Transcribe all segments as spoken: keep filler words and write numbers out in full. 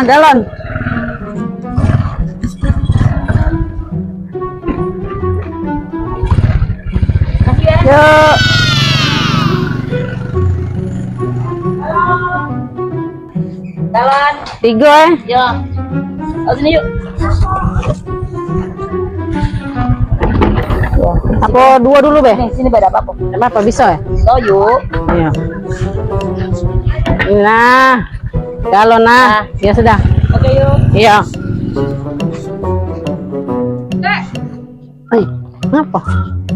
Galon. Yuk. Galon. Tiga, eh. Ya. Oh, sini yuk. Apa dua dulu, Be? Sini, sini, Be, dak apa-apa. Dak apa-apa, bisa, ya? Bisa, yuk. Iya. Nah, galon, nah. Nah. Ya sudah. Oke, yuk. Iya. Dek. Eh, ngapa?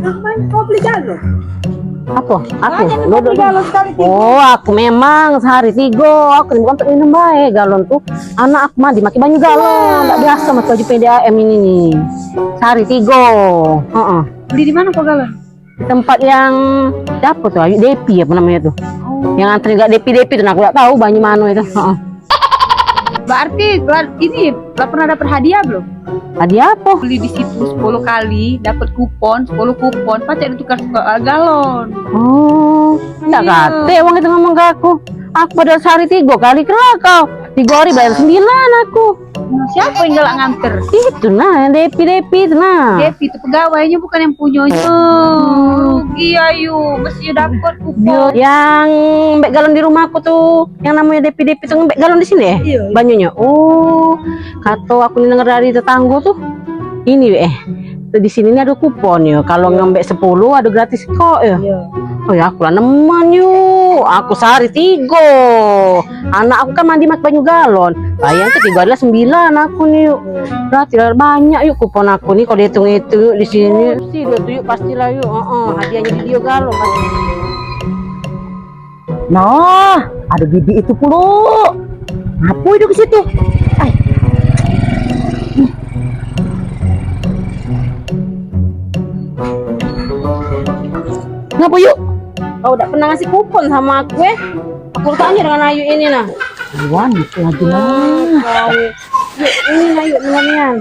Ngapain kau beli galon? Apa? Aku? Banyak nih, beli galon sekali tiga. Oh, aku memang sehari tiga. Aku ni bukan untuk minum bae galon tuh. Anak aku mandi pakai banyu galon. Ndak biasa pakai baju P D A M ini nih. Sehari tiga. Heeh. Beli di mana kau galon? Di tempat yang siapa tuh? Ayu Depi apa namanya tuh? Oh. Yang antri gak Depi-Depi tuh, nah, aku gak tahu banyu mana itu. Heeh. Berarti lah, ini lah pernah dapat hadiah belum? Hadiah apa? Beli di situ sepuluh kali, dapat kupon, sepuluh kupon, pacak ditukar ke galon. Oh, tak kate wong itu ngomong ke aku. Aku padahal sehari tiga kali, kira kau. Tiga hari bayar sembilan aku. Nah, siapa yang galak nganter? Itu nah, yang Depi-Depi itu nah. Depi itu pegawainya, bukan yang punyanya. Rugi ayu, mesti dapat kupon. Yang mbek galon di rumah aku tuh, yang namanya Depi-Depi tuh, mbek galon di sini, eh? Iya, iya. Banyunya. Oh, kata aku ni denger dari tetangga tuh. Ini, eh. Tuh di sini ni ada kupon ya. Kalau ngembek sepuluh ada gratis kok ya. Iya. Oh ya, aku lah nemen yuk. Aku sehari tiga. Anak aku kan mandi mak banyu galon. Bayangke tiga hari lah sembilan aku ni yuk. Berarti lah banyak yuk kupon aku ni kalau dihitung-hitung yuk di sini. Si dia tu yuk pastilah yuk. Heeh, hadiahnya di dia galon pasti. Nah, ada bibik itu pulo. Ngapo itu ke situ? Ai. Ngapo yuk? Kau dak pernah ngasih kupon sama aku, eh? Aku tanya dengan Ayu ini nah. Wan, itu lagi nah. Kau. Yuk, ini nah yuk, dengan nian.